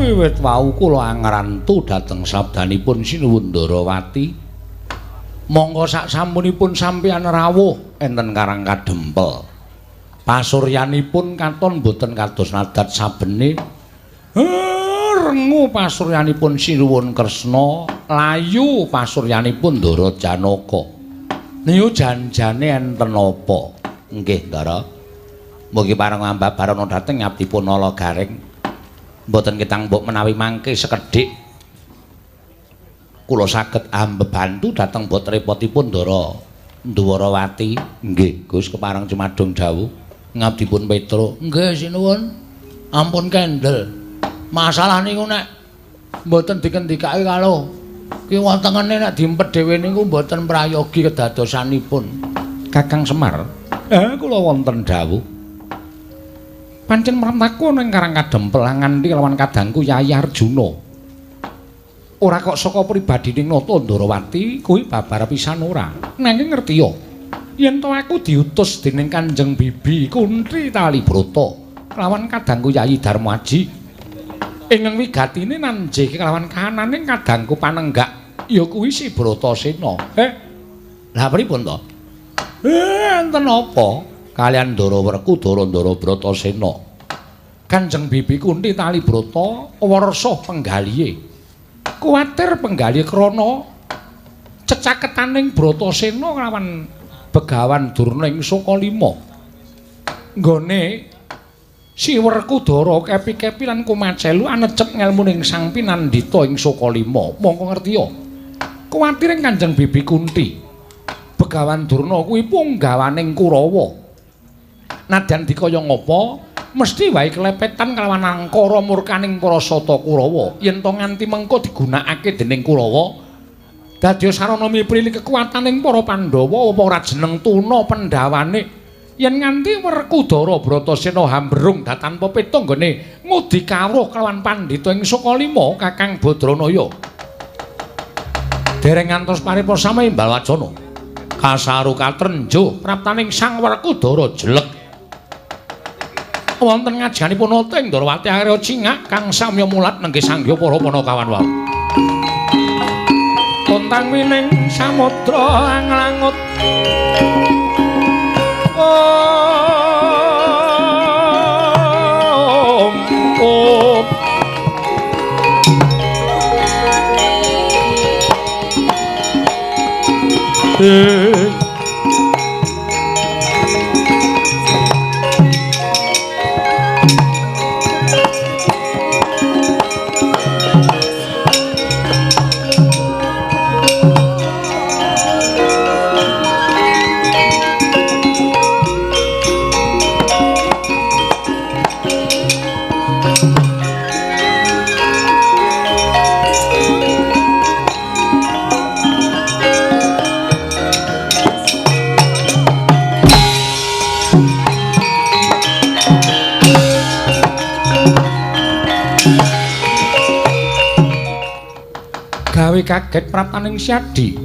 Wiwit wau kula angrantu dhateng sabdanipun Sinuwun Ndarawati. Monggo sak sampunipun sampeyan rawuh enten Karang Kadempel. Pasuryanipun katon boten kados nadat sabene. Rengu pasuryanipun Sinuwun Kresna, layu pasuryanipun Ndara Janaka. Niku janjane enten apa? Nggih, Ndara. Mugi pareng ambabarana dhateng ngabdipun Nala Gareng. Mboten ketang mbok menawi mangke sekedhik kula saged ambebantu dhateng bot repotipun Ndara Ndwarawati. Nggih, Gus, kepareng cumadung dawuh ngabdipun Petro. Nggih, sinuwun. Ampun kendel. Masalah niku nek mboten dikendikake karo kiwa tengene nek diempet dhewe niku mboten prayogi kedadosanipun. Kakang Semar, kula wonten dawuh. Pancen mrentaku ana ing Karang Kadempel nganti lawan kadangku Yayi Arjuna. Ora kok saka pribadining Nata Ndarawati kuwi babar pisan ora. Nanging ngertiya yen to aku diutus dening Kanjeng Bibi Kunthi Talibrata lawan kadangku Yayi Darmaji ingkang wigatine nanjih kelawan kahananing kadangku panenggak ya kuwi si Bratasena. Lah pripun to? Enten apa? Kalian Ndara Werkudara Ndara Bratasena. Kanjeng Bibi Kunthi Talibrata wersa penggalihe. Kuwatir penggalih krana cecaketaning Bratasena lawan Begawan Durna ing Sukalima. Nggone si Werkudara kepi-kepi lan kumacelu anecep ngelmuning Sang Pinandita ing Sukalima. Mongko ngertiya. Kuwatir Kanjeng Bibi Kunthi Begawan Durna kuwi punggawaning Kurawa. Nadyan dikaya ngapa mesti wae kelepetan kelawan angkara murkaning para sata Kurawa. Yen to nganti mengko digunakake dening Kurawa dadi sarana miprili kekuataning para Pandhawa apa ora jeneng tuna pendhawane. Yen nganti Werkudara Bratasena hambrung datanpa peta nggone ngudi kawruh kelawan pandhita ing Sukalima Kakang Badranaya. Dereng ngantos paripa sami imbal wacana. Kasaru katrenjuh praptaning Sang Werkudara jelek. Wonten ngajianipun Nata ing Ndarawati Arya cingak kang samya mulat nenggih sanggya para panakawan wau. Tontang wining samudra anglangut. Om om. Gawe kaget praptaning Syadi.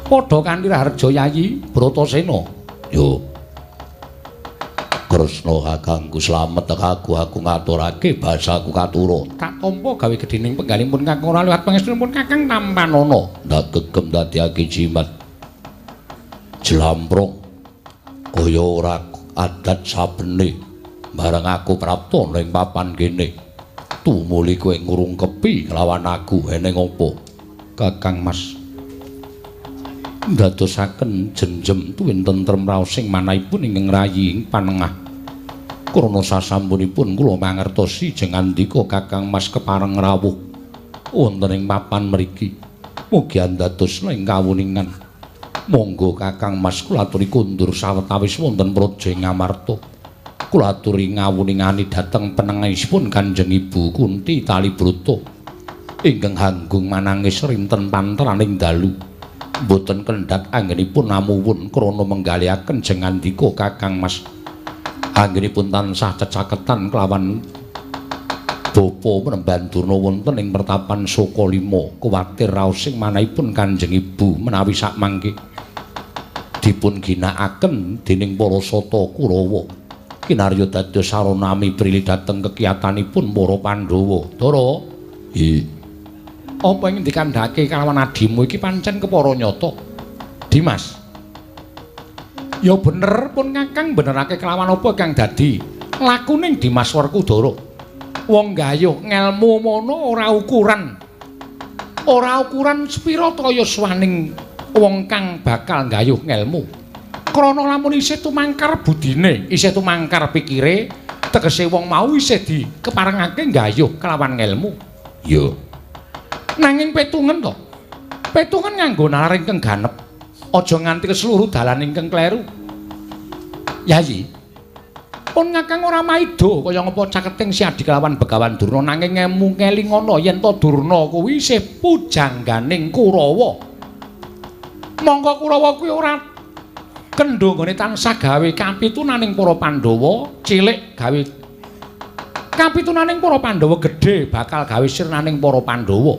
Padha kanthi raharja Yayi Bratasena. Yo. Kresna kakangku slamet aku ngaturake basaku katura. Tak tampa gawe gedhening penggalipun kakang ora liwat pangestunipun kakang tampanana. Ndak gegem dadiake jimat. Jlamprong kaya ora adat sabene bareng aku prapta ning papan kene. Tumuli kowe ngurungkepi kelawan aku eneng apa? Kakang Mas ndadosaken jenjem tuwin tentrem raosing manahipun ingkang rayi ing panengah. Krana sasampunipun kula mangertosi jeng ngandika Kakang Mas kepareng rawuh wonten ing papan mriki. Mugi andadosna ing kawuningan. Monggo Kakang Mas kula aturi kundur sawetawis wonten praja ing Ngamarta. Kula aturi ngawuningani dhateng penengahisipun Kanjeng Ibu Kunthi Talibrata ingkang hanggung manangis rinten panteraning dalu. Mboten kendhat anggenipun amuwun krana menggalihaken jeng ngandika Kakang Mas. Anggenipun tansah cecaketan kelawan Bapa Penemban Durna wonten ing pertapan Sukalima. Kuwatir raosing manahipun Kanjeng Ibu menawi sakmangke dipun ginakaken dening para sata Kurawa. Kinarya dados saronami prili dhateng kekiyatanipun para Pandhawa. Ndara, nggih. Apa ing dikandhake kalawan adimu iki pancen kepara nyata. Dimas. Ya bener pun Kakang benerake kelawan apa kang dadi lakuning Dimas Werkudara. Wong gayuh ngelmu mono ora ukuran. Ora ukuran sepira ta yuswaning wong kang bakal gayuh ngelmu. Krana lamun isih tumangkar budine, isih tumangkar pikire, tegese wong mau isih dikeparengake gayuh kelawan ngelmu. Ya. Nanging petungen to. Petungen nganggo nalar ingkang ganep. Aja nganti keseluruh dalan ingkang kleru. Yayi. Pun Kakang ora maida kaya ngapa caketing Siadi kelawan Begawan Durna nanging ngemu ngelingana yen to Durna kuwi isih pujangganing Kurawa. Mongko Kurawa kuwi ora kendho nggone tansah gawe kapitunaning para Pandhawa cilik gawe kapitunaning para Pandhawa gedhe bakal gawe sirnaning para Pandhawa.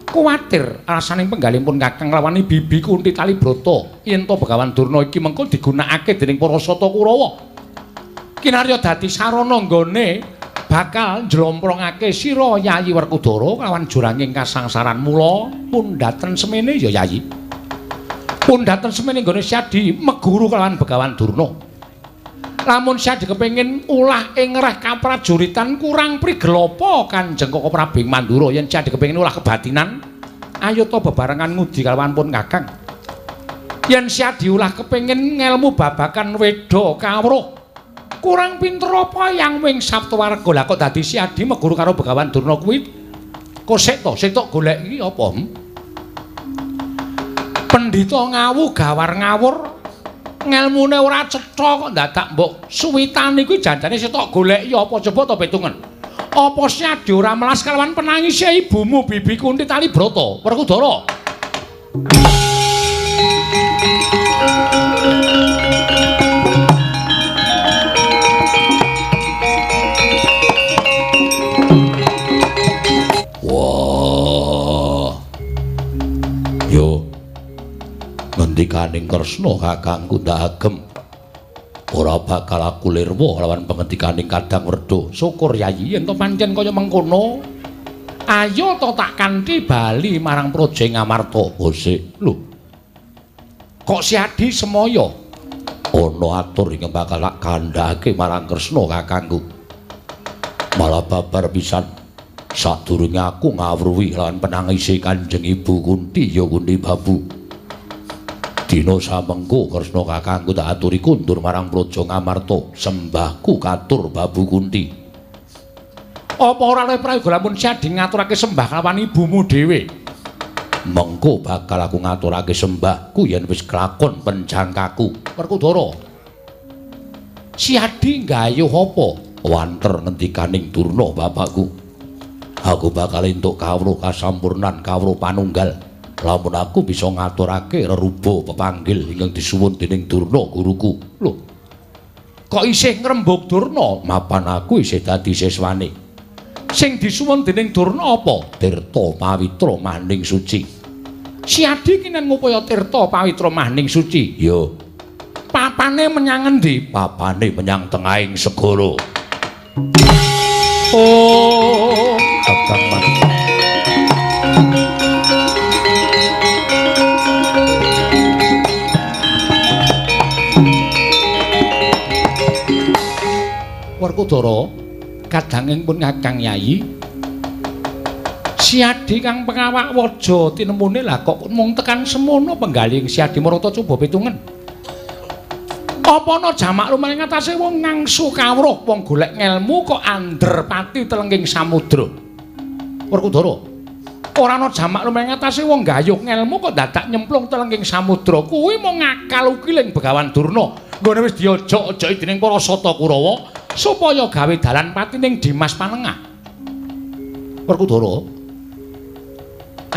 Kuwatir alasaning penggalipun Kakang lawan Bibi Kunti Talibrata yen to Begawan Durna iki mengko digunakake dening para Sata Kurawa. Kinarya dadi sarana nggone bakal njlomprongake sira Yayi Werkudara kelawan juranging kasangsaran. Mula pundhaten semene ya Yayi. Pundhaten semene nggone Siadi meguru kelawan Begawan Durna. Lamun Siadi kepengin ulah ing ngereh kaprajuritan kurang prigel apa Kanjeng Koko Prabu Mandura yen Siadi kepengin ulah kebatinan ayo ta bebarengan ngudi kalawan pun Kakang. Yen Siadi ulah kepengin ngelmu babakan weda kawruh kurang pinter apa yang wing Saptawarga. Lah kok dadi Siadi meguru karo Begawan Durna kuwi kosek to sing tok golek iki apa? Pendhita ngawu gawar ngawur ngelmune ora cetha kok dadak mbok suwitani kuwi janjane sing tok goleki apa coba to petungen. Apa Siadi ora melas kalawan penangise ibumu Bibi Kunti Talibrata Werkudara? Wah. Yo. Ngendikaning Kresna kakangku ndak agem. Ora bakal aku lirwa lawan pengendikaning Kadang Werda. Syukur Yayi yen to pancen kaya mengkono. Ayo to tak kanthi bali marang Praja Ngamarta. Bosik. Lho. Kok Siadi semaya? Ana atur ingkang bakal tak kandhake marang Kresna kakangku. Malah babar pisan sadurunge aku ngawruhi lawan penangise Kanjeng Ibu Kunti ya Kunti Babu. Dina samengko Kresna kakangku tak aturi kundur marang Praja Ngamarta, sembahku katur Babu Kunti. Apa ora oleh prayoga lamun Siadi ngaturake sembah kelawan ibumu dhewe? Mengko bakal aku ngaturake sembahku yen wis kelakon penjangkaku. Werkudara. Siadi nggayuh apa? Wanter ngendikaning Durna bapakku. Aku bakal entuk kawruh kasampurnan kawruh panunggal. Lamun aku bisa ngaturake reruba pepanggil ingkang disuwun dening Durna guruku. Lho. Kok isih ngrembug Durna? Mapan aku isih dadi siswane. Sing disuwun dening Durna apa? Tirta pawitra maning suci. Siadi kinen ngupaya tirta pawitra maning suci. Ya. Papane menyang endi? Papane menyang tengahing segara. Oh, Kakang Mas. Werkudara, kadanging pun Kakang Yayi. Siadi kang pengawak waja tinemune lah kok mung tekan semono penggalih Siadi marata coba pitungen. Apa ana jamak lumayan ngatasé wong ngangsu kawruh wong golek ngelmu kok ander pati telengking samudra. Werkudara, ora ana jamak lumayan ngatasé wong gayuh ngelmu kok dadak nyemplung telengking samudra. Kuwi mung ngakal ukiling Begawan Durna. Nggone wis diojok-ojoki dening para Sata Kurawa supaya gawe dalan pati ning Dimas Panengah. Werkudara,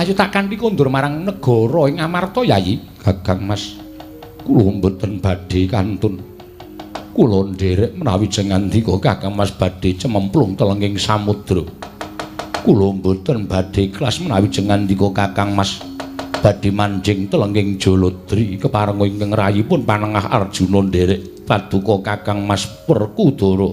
ayo tak kanthi kondur marang negara ing Amarta Yayi. Kakang Mas, kula mboten badhe kantun. Kula nderek menawi jengandika Kakang Mas badhe cememplung telenging samudra. Kula mboten badhe ikhlas menawi jengandika Kakang Mas badhe manjing telenging Jaladri keparenga ingkang rayipun Panengah Arjuna nderek. Paduka Kakang Mas Werkudara.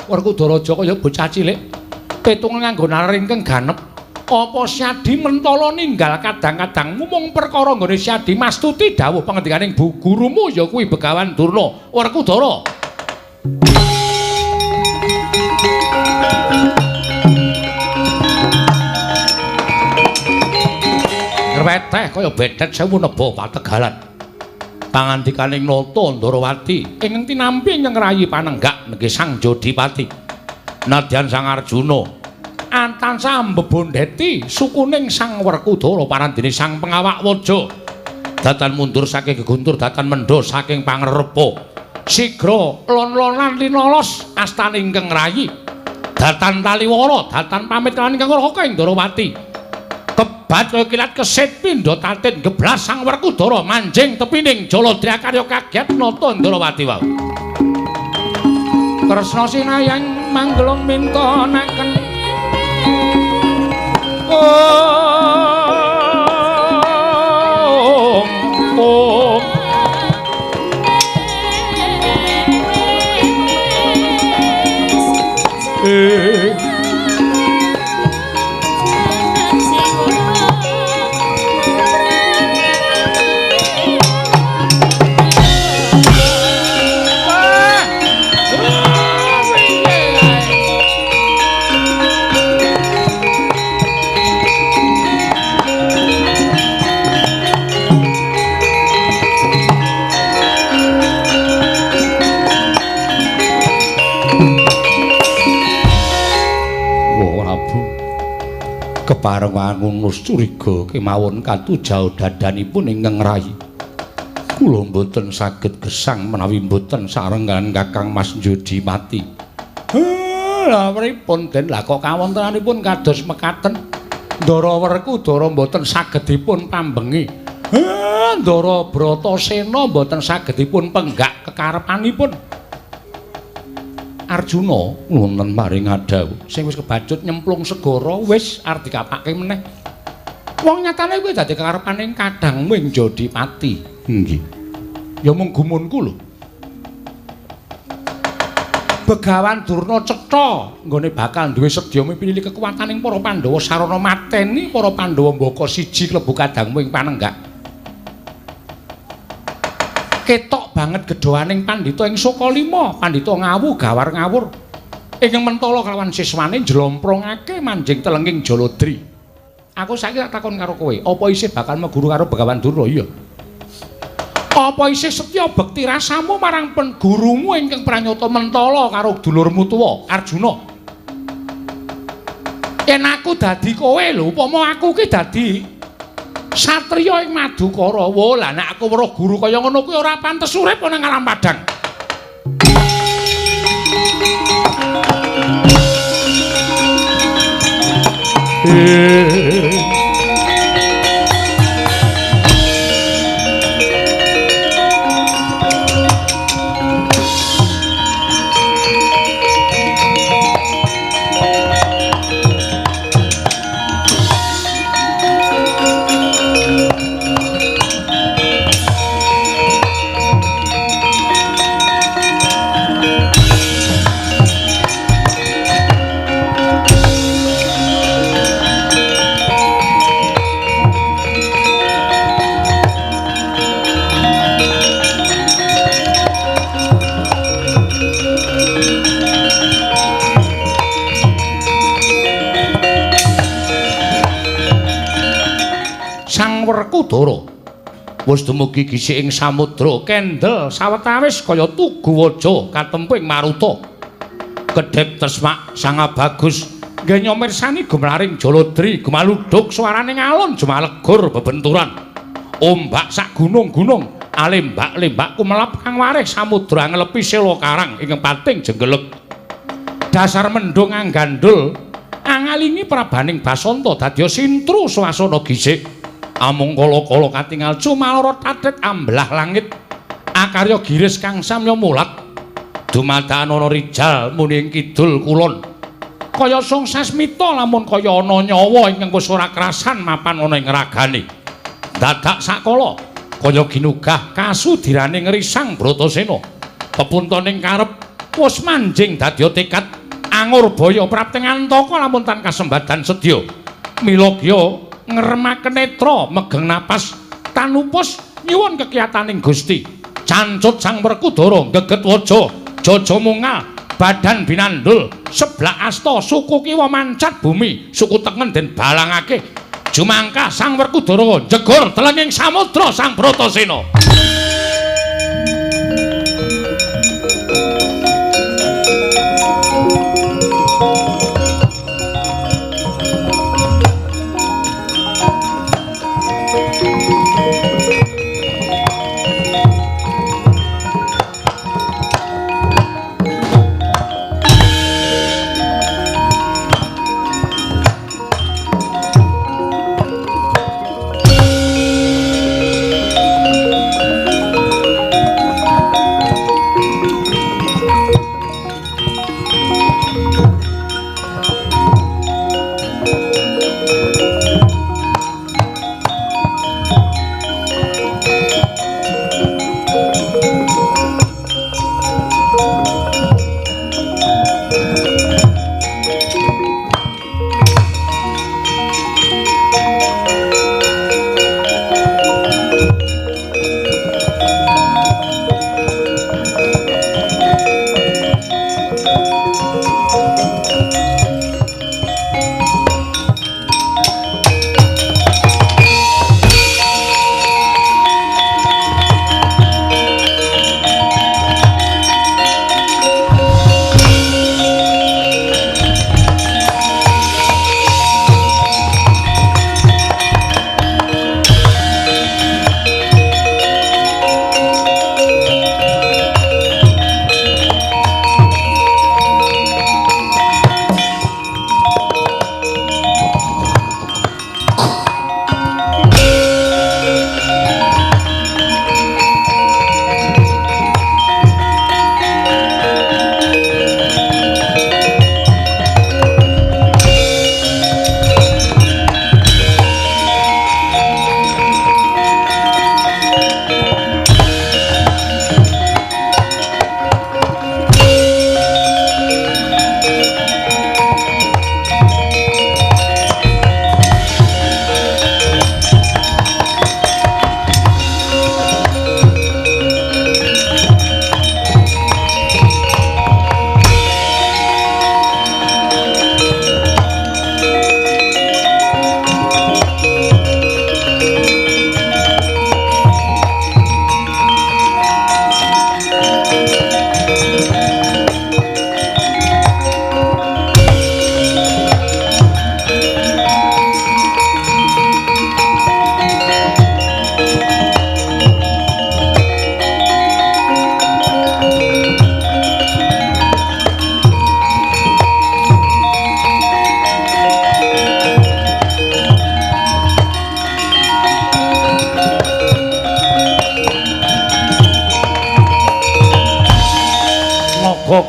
Werkudara aja kaya bocah cilik. Petung nganggo nalar ingkang ganep. Apa Syadi mentala ninggal kadang-kadangmu mung perkara nggone Syadi mastuti dawuh pangendikaning bu gurumu ya kuwi Begawan Durna. Werkudara. Ngrweteh kaya bedet sewu neba pategalan. Pangandikaning Nata Ndorowati ingkang tinampi ingkang rayi panenggak nggih Sang Jodipati. Nadyan Sang Arjuna tansah mbebondheti sukuning Sang Werkudara parandene Sang Pengawak Waja. Datan mundur saking geguntur, datan mendha saking pangrepa. Sigra lon-lonan linolos astane ingkang rayi. Datan taliwara, datan pamit lan ingkang Raka ing Ndorowati. Kebat kaya kilat kesit pindha tatin geblas Sang Werkudara manjing tepining Jaladri akarya kaget Nata Ndorowati wau. Kresna sinayang manggelung mintonaken om om kepareng ngunus curiga kemawon katujau dadanipun ingkang rayi. Kula mboten saged gesang menawi mboten sareng kaliyan Kakang Mas Jodipati. Lha pripun Den? Lah kok kawontenanipun kados mekaten? Ndara Werkudara mboten saged dipun pambengi. Ndara Bratasena mboten saged dipun penggak kekarepanipun. Arjuna wonten maring adhawuh sing wis kebacut nyemplung segara wis arep dikapake meneh. Wong nyatane kuwi dadi karepaning kadangmu ing Jodipati. Nggih. Ya mung gumunku lho. Begawan Durna cetha nggone bakal duwe sedya mipilih kekuwataning para Pandhawa sarana mateni para Pandhawa mbaka siji klebu kadangmu ing panenggak. Ketok banget gedhoaning pandhita ing Sokalima, pandhita ngawu gawar ngawur. Ingkang mentala kelawan siswane njlomprongake manjing telenging Jaladri. Aku saiki tak takon karo kowe, apa isih bakal meguru karo Begawan Durna? Iya. Apa isih setya bekti rasamu marang gurumu ingkang pranyata mentala karo dulurmu tuwa, Arjuna? Yen aku dadi kowe lho, upama aku ki dadi satriya ing Madukara, wo lah nek aku weruh guru kaya ngono kuwi ora pantes urip ana alam padang. Werkudara wis dumugi gisik ing samudra kendel sawetawis kaya tugu waja katempu ing maruta. Kedhep tresmak sanga bagus nggih nyomirsani gumlaring Jaladri gumaludhuk suarane ngalun jumalegur bebenturan. Ombak sak gunung-gunung alembak-lembak kumelap kang warih samudra nglepi sela karang ing pating jenggelek. Dasar mendung anggandul angalingi prabaning basanta dadya sintru swasana gisik. Amung kala-kala katingal cumalara tatet ambelah langit akarya giris kang samya mulat dumadakan ana rijal muni ing kidul kulon kaya sung sasmita lamun kaya ana nyawa ingkang wis ora krasan mapan ana ing ragane. Dadak sakala kaya ginugah kasudiraning Risang Bratasena Pepuntoning karep wis manjing dadya tekad Angurbaya prapting antaka lamun tan kasembadan sedya. Mila gya ngremaken netra megeng napas tanupus nyuwun kekiyataning Gusti. Cancut Sang Werkudara geget waja jaja mungal badan binandul seblak asta suku kiwa mancat bumi suku tengen den balangake jumangkah Sang Werkudara jegur telenging samudra Sang Bratasena.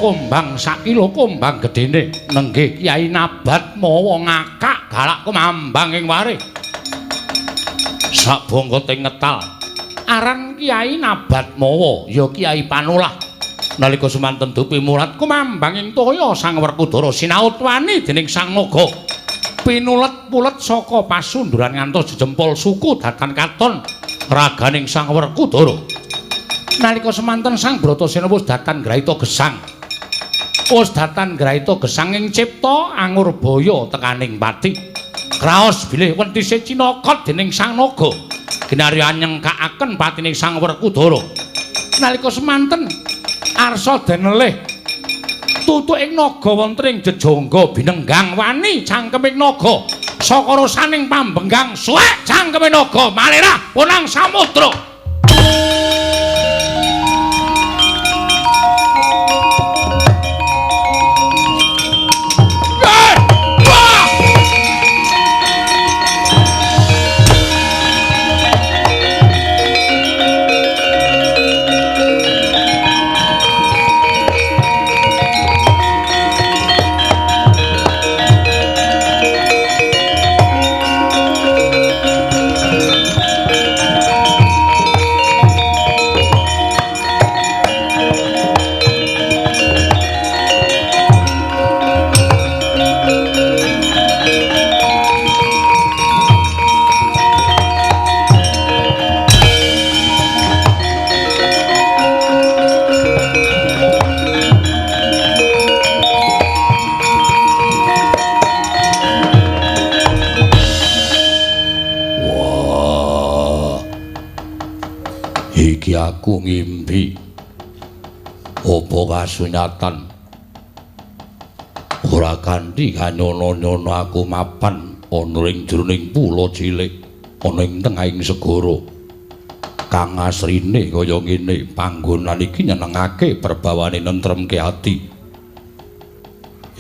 Kumbang sakilo kumbang gedene nenggih Kyai Nabat mawa ngakak galak kumambang ing ware sabongkote ngetal aran Kyai Nabat mawa ya Kyai Panulah nalika sumanten dupi mulat kumambang ing toya Sang Werkudara sinaut wani dening Sang Naga pinulet-pulet saka pasunduran ngantos jejempol suku datan katon raganing Sang Werkudara. Nalika semanten Sang Bratasena wis datan graita gesang. Wis datan graita gesang ing cipta Angurbaya tekaning pati. Kraos bilih wentise cinakot dening Sang Naga. Ginarya nyengkakaken patining Sang Werkudara. Nalika semanten arsa denelih tutuking naga wonten ing jejangga binenggang wani cangkeming naga. Saka rosaning pambenggang suwek cangkeme naga malirah punang samudra. Iki aku ngimpi apa kasunyatan ora kanthi kanyono-nyono aku mapan ana ing jroning pulo cilik ana ing tengahing segara kang asrine kaya ngene. Panggonan iki nyenengake perbawane nentremke ati.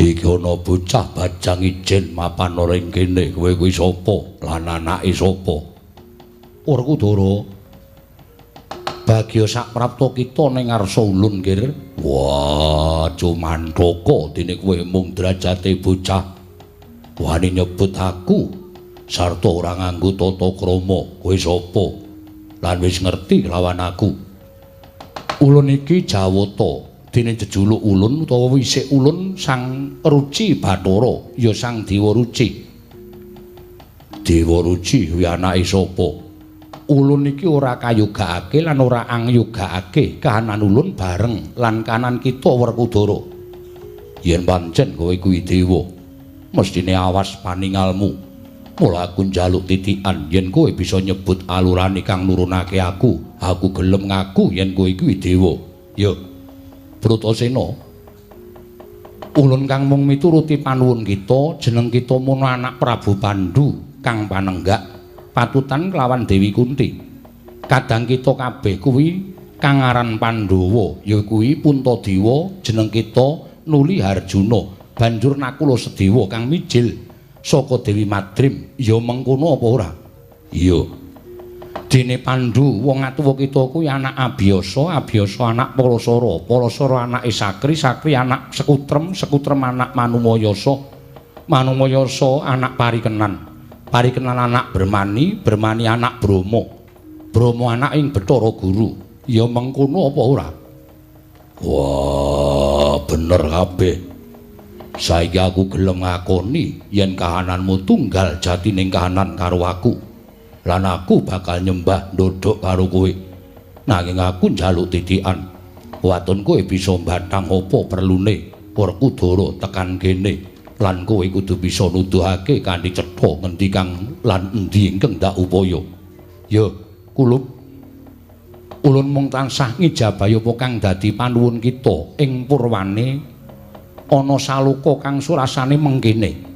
Iki ana bocah bajang ijen mapan ana ing kene. Kowe kuwi sapa lan anake sapa? Werkudara, bagya sak prapta kita ning ngarsa ulun, Nggir. Wah, cumantaka dene kowe mung derajate bocah wani nyebut aku sarta ora nganggo tata krama. Kowe sapa lan wis ngerti lawan aku? Ulun iki Jawata, dene jejuluk ulun utawa wisik ulun Sang Ruci Bathara, ya Sang Dewa Ruci. Dewa Ruci kuwi anake sapa? Ulun iki ora kayogakake lan ora angyogakake kahanan ulun bareng lan kanan kita Werkudara. Yen pancen kowe kuwi dewa, mestine awas paningalmu. Mula aku njaluk titikan yen kowe bisa nyebut alurane kang nurunake aku, aku gelem ngaku yen kowe kuwi dewa. Ya, Bratasena, ulun kang mung mituruti panuwun kita, jeneng kita mono anak Prabu Pandu kang panenggak patutan kelawan Dewi Kunti. Kadang kita kabeh kuwi kang aran Pandhawa, ya kuwi Puntadewa, jeneng kita nuli Harjuna, banjur Nakula Sedewa kang mijil saka Dewi Madrim. Ya mengkono apa ora? Iya. Dene Pandu wong atuwa kita kuwi anak Abiyasa, Abiyasa anak Parasara, Parasara anake Sakri, Sakri anak Sekutrem, Sekutrem anak Manumayasa, Manumayasa anak Parikenan, Parikenan anak Bermani, Bermani anak Brahma, Brahma anak ing Bathara Guru. Ya mengkono apa ora? Wah, bener kabeh. Saiki aku gelem ngakoni yen kahananmu tunggal jatining kahanan karo aku. Lan aku bakal nyembah ndodhok karo kowe. Nanging aku njaluk titikan. Waton kowe bisa mbathang apa perlune Werkudara tekan kene. Lan kowe kudu bisa nuduhake kanthi cetha ngendi kang lan endi ingkang ndak upaya. Ya, kulup. Ulun mung tansah ngijabahi apa kang dadi panuwun kita ing purwane ana saloka kang surasane mengkene.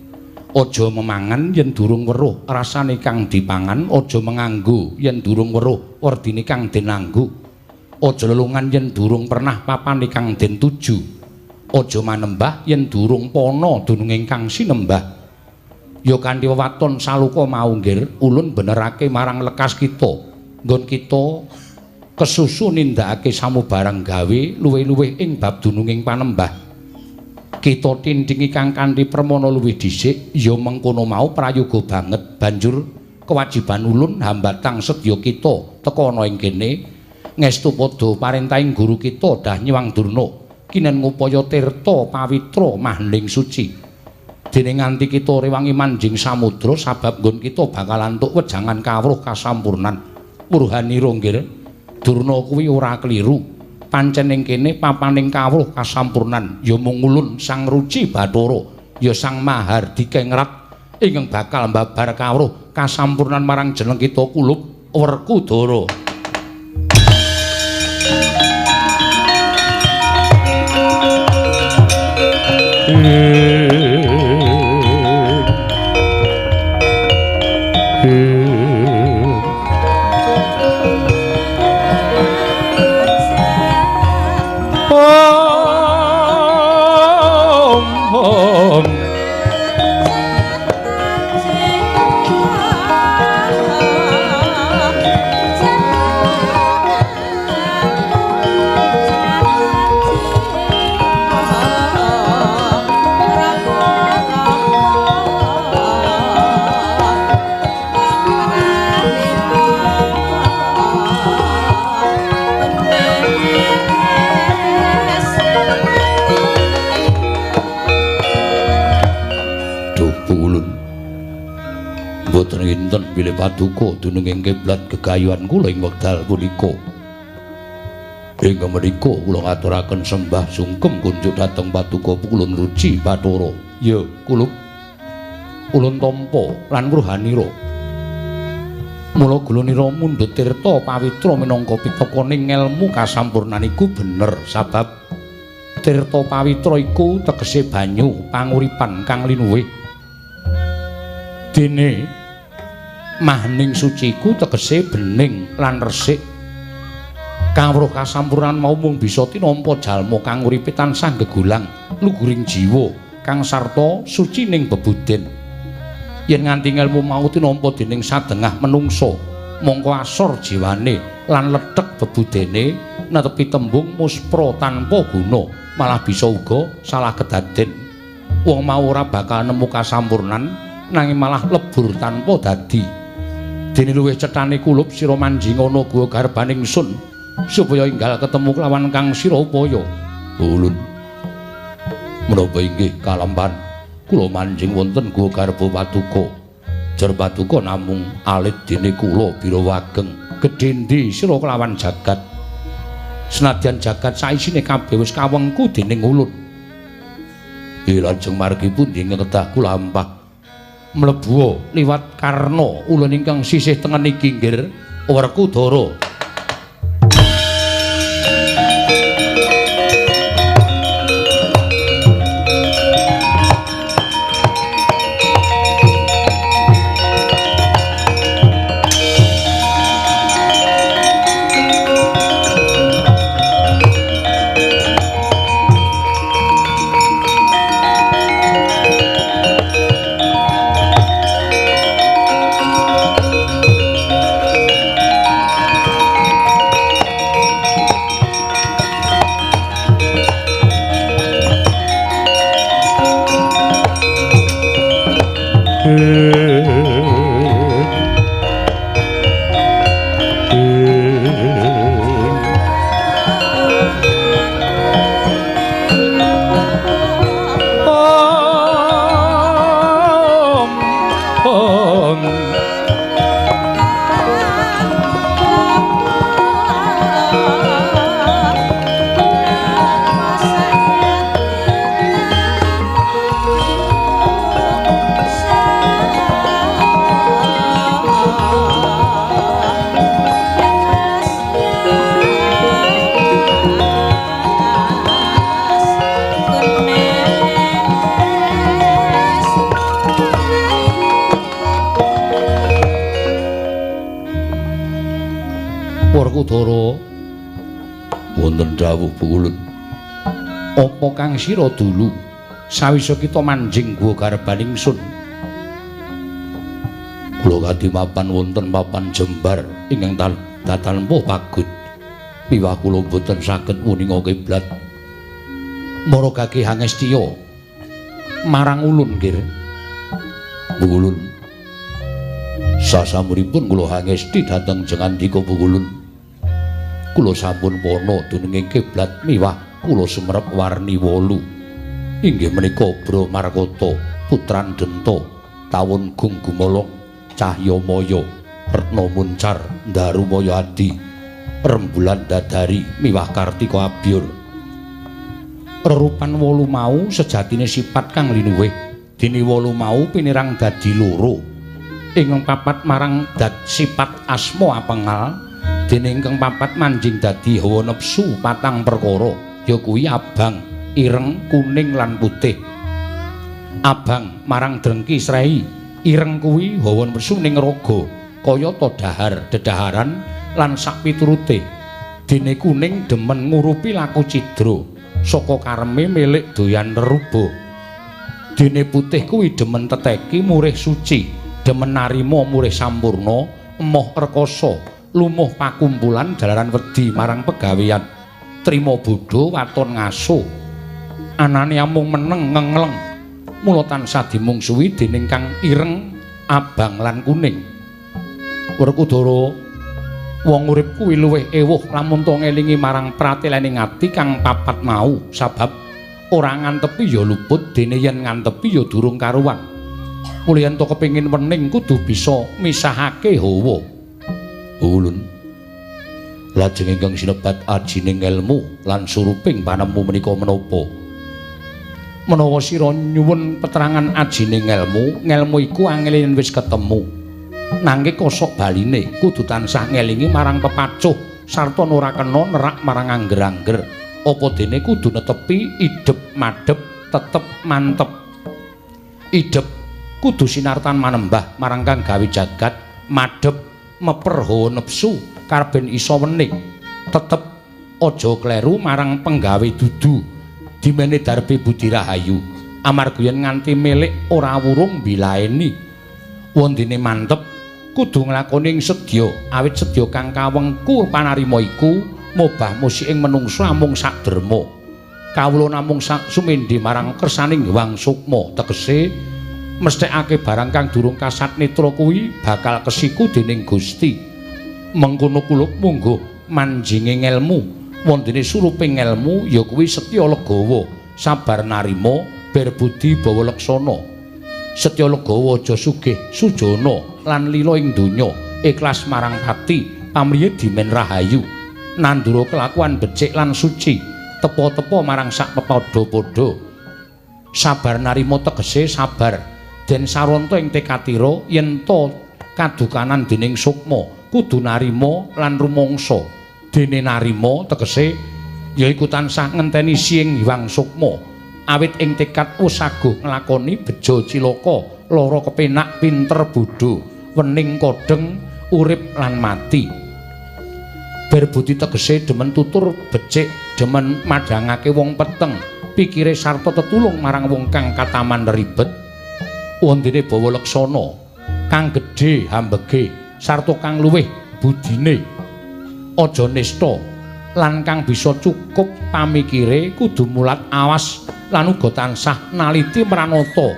Aja memangan yen durung weruh rasane kang dipangan, aja menganggo yen durung weruh werdine kang den anggo. Aja lelungan yen durung pernah papane kang den tuju. Aja manembah yen durung pana dununge kang sinembah. Ya kanthi wewaton saloka mau, Nggir, ulun benerake marang lekas kita. Nggon kita kesusu nindakake samubarang gawe luwih-luwih ing bab dununging panembah. Kita tindingi kang kanthi permana luwih dhisik, ya mengkono mau prayoga banget. Banjur kewajiban ulun hambatang sedya kita teka ana ing kene ngestu padha parentahing guru kita Dah Nyiwang Durna kinen ngupaya tirta pawitra mahling suci. Dene nganti kita rewangi manjing samudra sabab nggon kita bakal antuk wejangan kawruh kasampurnan. Purhanira, Nggir, Durna kuwi ora kliru. Pancen ing kene papaning kawruh kasampurnan ya mung ulun Sang Ruci Bathara, ya Sang Mahardika Ngrat ingkang bakal mbabar kawruh kasampurnan marang jeneng kita kulup Werkudara. Mboten kinten bilih paduka dununging kiblat gegayuhan kula ing wekdal punika. Ingkang menika kula ngaturaken sembah sungkem kunjuk dhateng paduka Pulun Ruci Bathara. Ya, kulup. Ulun tampa lan wruhanira. Mula gulunira mundhut tirta pawitra minangka pitekoning ngelmu kasampurnan iku bener sabab tirta pawitra iku tegese banyu panguripan kang linuwih. Dene mahning suci iku tegese bening lan resik. Kawruh kasampurnan mau mung bisa tinampa jalma kang uripe tansah gegulang luguring jiwa kang sarta sucining bebuden. Yen nganti ngelmu mau tinampa dening sadengah menungsa, mongko asor jiwane lan lethek bebudene netepi tembung muspra tanpa guna, malah bisa uga salah kedaden. Wong mau ora bakal nemu kasampurnan nanging malah lebur tanpa dadi. Dene luwih cethane kulup sira manjing ana guwa garbaning sun supaya enggal ketemu kelawan kang sira upaya. Ulun menapa inggih kalampan kula manjing wonten guwa garba paduka. Jer paduka namung alit dene kula birawageng gedhe ndi sira kelawan jagat. Senadyan jagat saisine kabeh wis kawengku dening ulun. Lajeng margi pundi kedah kula lampah mlebu liwat karna ulun ingkang sisih tengen iki nggir Werkudara. Werkudara wonten dawuh ulun. Apa kang sira dulu sawise kita manjing guwa garbaning sun? Kula kadi mapan wonten papan jembar ingkang tatanpa pagut. Miwah kula mboten saged muninga kiblat. Mara gage hangestya marang ulun nggir. Ulun sasampunipun kula hangesti dhateng jengandika ulun. Kula sampun wana dununging kiblat miwah kula sumerep warni 8. Inggih menika Bra Markata, Putran Denta, Tawun Gung Gumelong, Cahya Maya, Retna Muncar, Darumaya Adi, Rembulan Dadari miwah Kartika Abyur. Rerupan 8 mau sejatine sifat kang linuwih. Dene 8 mau pinirang dadi loro. Ingkang papat marang dat sifat asma apengal, dene ingkang papat manjing dadi hawa nepsu patang perkara, ya kuwi abang, ireng, kuning lan putih. Abang marang drengki srei, ireng kuwi hawa nepsu ning raga, kayata dahar, dedaharan lan sak piturute. Dene kuning demen ngurupi laku cidra, saka kareme milik doyan reruba. Dene putih kuwi demen teteki murih suci, demen narima murih sampurna, emoh rekoso, lumuh pakumpulan jalaran wedi marang pegawean, trima bodho waton ngaso. Anane amung meneng ngengleng, mula tansah dimungsuhi dening kang ireng, abang lan kuning. Werkudara, wong urip kuwi luwih ewuh lamun to ngelingi marang pratelene ati kang papat mau, sabab ora ngantepi ya luput, dene yen ngantepi ya durung karuan. Mula yen to kepengin wening kudu bisa misahake hawa. Ulun lajeng ingkang sinebat ajining elmu lan suruping panemu menika menapa? Menawa sira nyuwun peterangan ajining elmu, ngelmu iku angel yen wis ketemu. Nanging kosok baline kudu tansah ngelingi marang pepacuh sarta ora kena nerak marang angger-angger. Apa dene kudu netepi idep madhep tetep mantep. Idep kudu sinartan manembah marang kang gawe jagat, madhep meper hawa nepsu karben iso wening. Tetep aja kleru marang penggawe dudu dimene darbe budi rahayu amarga yen nganti milik ora wurung bilaeni. Wondene mantep kudu nglakoni ing sedya, awit sedya kang kawengku panarima iku mobah musik ing menungsa amung sakderma. Kawula namung sak sumendhe marang kersaning Hyang Sukma, tegese mesthekake barang kang durung kasat netra kuwi bakal kesiku dening Gusti. Mengkono kula mungguh manjinge ngelmu, wondene suruping ngelmu ya kuwi setya legawa, sabar narima, berbudi bawa laksana. Setya legawa aja sugih sujana lan lila ing donya, ikhlas marang pati, pamriye dimen rahayu, nandura kelakuan becik lan suci, tepa-tepa marang sak pepadha-padha. Sabar narima tegese sabar den saranta ing tekatira yen ta kadukanan dening sukma, kudu narima lan rumangsa. Dene narima tegese yaiku tansah ngenteni siing Hyang Sukma, awit ing tekad wis saguh nglakoni bejo cilaka, lara kepenak, pinter bodho, wening kodheng, urip lan mati. Berbudi tegese demen tutur becik, demen madhangake wong peteng, pikire sarta tetulung marang wong kang kataman ribet. Wondene bawa laksana kang gedhe hambege sarta kang luwih budine, aja nista lan kang bisa cukup pamikire kudu mulat awas lan uga tansah naliti mranata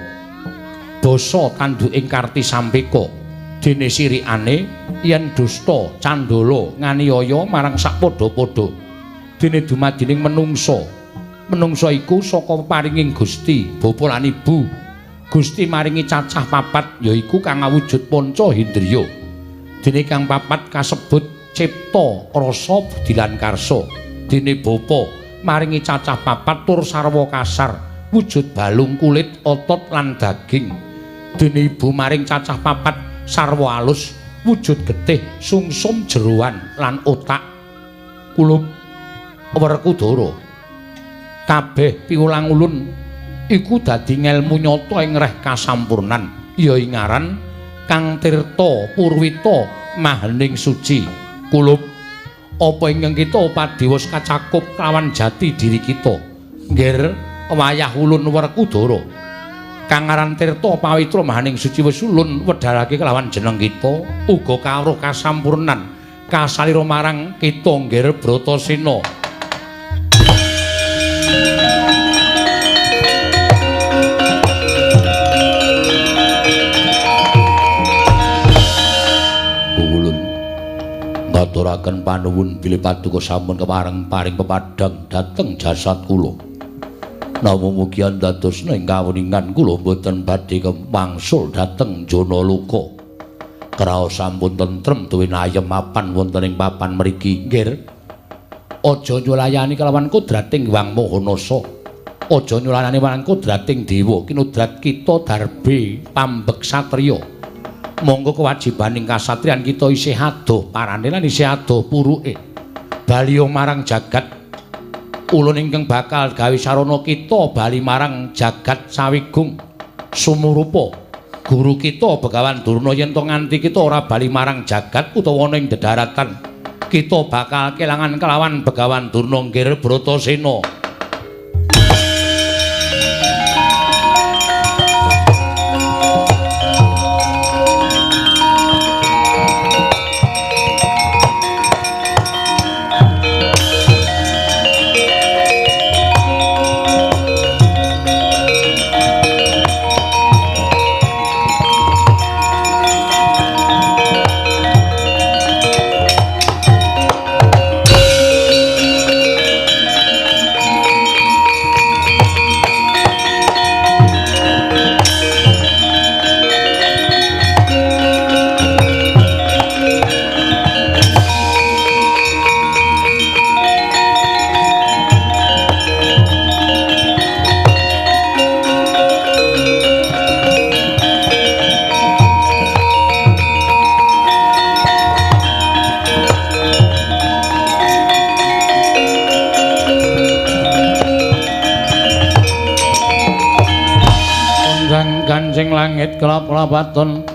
basa tanduking karti sampeka. Dene sirikane yen dusta candala nganiaya marang sak padha-padha. Dene dumadining menungsa, menungsa iku saka paringing Gusti bapa lan ibu. Gusti maringi cacah papat yaiku kang awujud panca indriya. Dene kang papat kasebut cipta, rasa, budi lan karsa. Dene bapa maringi cacah papat tur sarwa kasar, wujud balung kulit, otot lan daging. Dene ibu maring cacah papat sarwa alus, wujud getih, sungsum jeroan lan otak. Kulup Werkudara kabeh piwulang ulun iku dadi ngelmu nyata ing reh kasampurnan, ya ing aran Kang Tirta Purwita Mahening Suci. Kulup apa ingkang kita padiwos kacakup kawan jati diri kita? Nggir wayah ulun Werkudara kang aran Tirta Pawitra Mahaning Suci wis ulun wedharake kelawan jeneng kita, uga kawruh kasampurnan kasalira marang kita nggir Bratasena. Ngaturaken panuwun bilih paduka sampun kepareng paring pepadhang dhateng jasad kula. Namung mugi andadosna ing kawuningan kula mboten badhe kemangsul dhateng Janaloka. Kraos sampun tentrem tuwin ayem mapan wonten ing papan mriki. Nggir, aja nyulayani kelawan kodrating Hyang Maha Nasa. Aja nyulayani marang kodrating dewa, kinudrat kita darbe pambek satriya. Monggo kewajibaning kasatriyan kita isih adoh parane lan isih adoh puruke. Baliya marang jagat. Ulun ingkang bakal gawe sarana kita bali marang jagat sawigung sumurupa. Guru kita Begawan Durna yen to nganti kita ora bali marang jagat utawa ana ing dedaratan, kita bakal kelangan kelawan Begawan Durna nggir Bratasena. Kancing langit kelap-kelapaton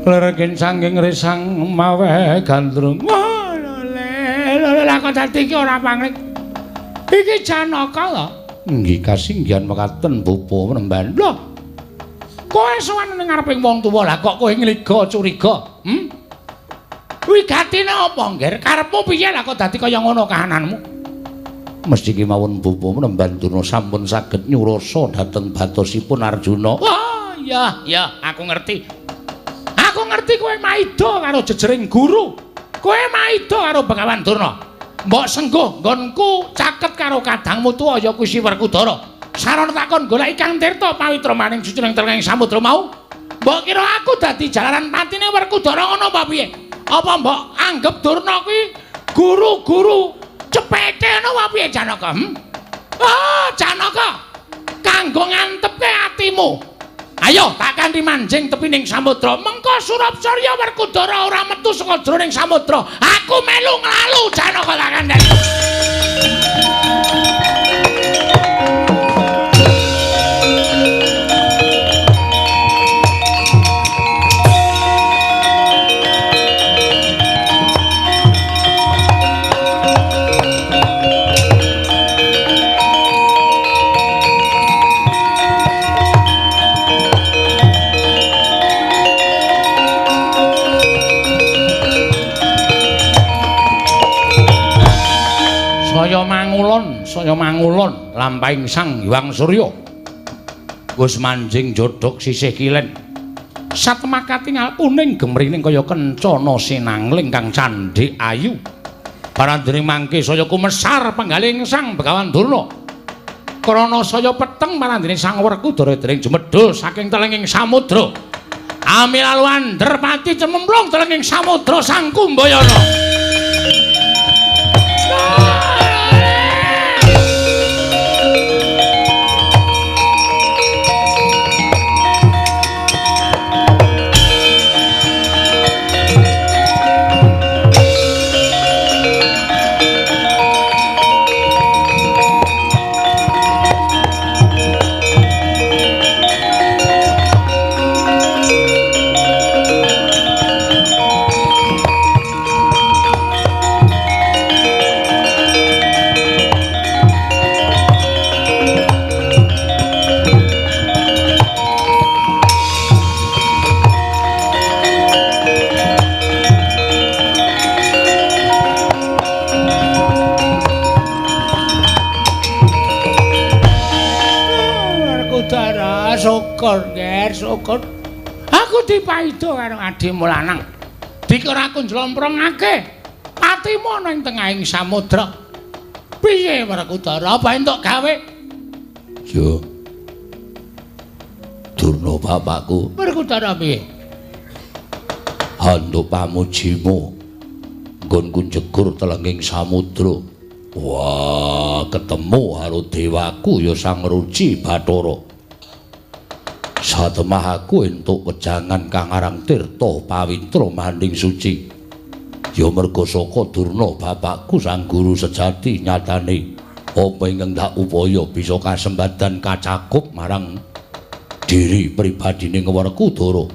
lerkin sangking resang mawe gandrung. Lho lha kok dadi iki ora pangling. Iki Janaka lho. Nggih kasinggihan mekaten bapa Penemban. Lho. Kowe sowan ning ngareping wong tuwa lah kok kowe ngliga curiga? Hmm? Wigatine apa, Ngger? Karepmu piye lah kok dadi kaya ngono kahananmu? Mesti kemawon bapa Penemban Durna sampun saged nyurasa dhateng batosipun Arjuna. Wah, iya, iya, aku ngerti. Aku ngerti kowe maida karo jejering guru. Kowe maida karo Begawan Durna. Mbok sengguh nggonku caket karo kadangmu tuwa ya kuwi Si Werkudara. Sarana takon golek Kang Tirta pawitra maning suci ning telenging samudra mau. Mbok kira aku dadi jalaran patine Werkudara ngono apa piye? Apa mbok anggep Durna kuwi guru-guru cepete ngono apa piye Janaka? Hmm? Oh, Janaka. Kanggo ngantepke atimu. Ayo tak kanthi manjing tepi ning samudra. Mengko Surapsurya Werkudara ora metu saka jroning samudra. Aku melu nglalu Janaka tak kandhani. Saya mangulon lampahing Sang Hyang Surya. Wis manjing jodhog sisih kilen. Satemah katingal kuning gemrining kaya kencana sinangling kang candhik ayu. Parandene mangke saya kumesar penggaling Sang Begawan Durna. Krana saya peteng parandene Sang Werkudara dereng jumedhul saking telenging samudra. Amilalu anderpati cememplung telenging samudra Sang Kumbayana. Syukur. Aku dipaido karo adhimu lanang. Dikira aku njlomprongake atimu ana ing tengahing samudra. Piye Werkudara, apa entuk gawe? Yo. Durna bapakku. Werkudara piye? Handuk pamujimu nggonku njegur telenging samudra. Wah, ketemu karo dewaku ya Sang Ruci Bathara. Satemah aku entuk wejangan kang aran Tirta Pawitra Maning Suci. Ya merga saka Durna bapakku sang guru sejati nyatane apa ingkang tak upaya bisa kasembadan kacakup marang diri pribadine Werkudara.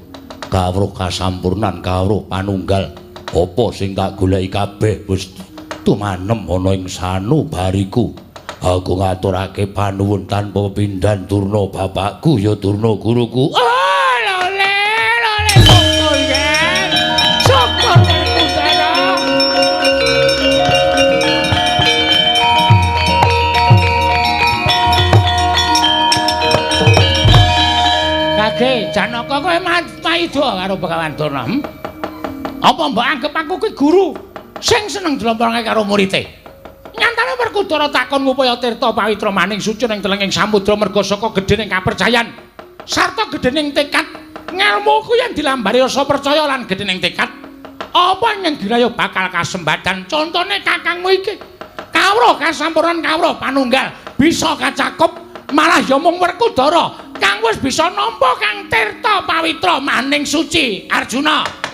Kawruh kasampurnan, kawruh panunggal. Apa sing tak goleki kabeh wis tumanem ana ing sanubariku. Aku ngaturake panuwun tanpa pepindhan Durna bapakku ya Durna guruku. Oh, lole lole syukur yen. Syukur Werkudara. Kage Janaka kowe maido karo Begawan Durna. Hmm? Apa mbok anggep aku kuwi guru sing seneng jlomprongake karo murite? Nyatane Werkudara takon ngupaya tirta pawitra maning suci ning telenging samudra merga saka gedhening kapercayan sarta gedhening tekad. Ngelmuku yen dilambari rasa percaya lan gedhening tekad, apa ing giraya bakal kasembadan. Contone kakangmu iki kawruh kasampurnan, kawruh panunggal bisa kacakup, malah ya mung Werkudara kang wis bisa nampa kang tirta pawitra maning suci. Arjuna.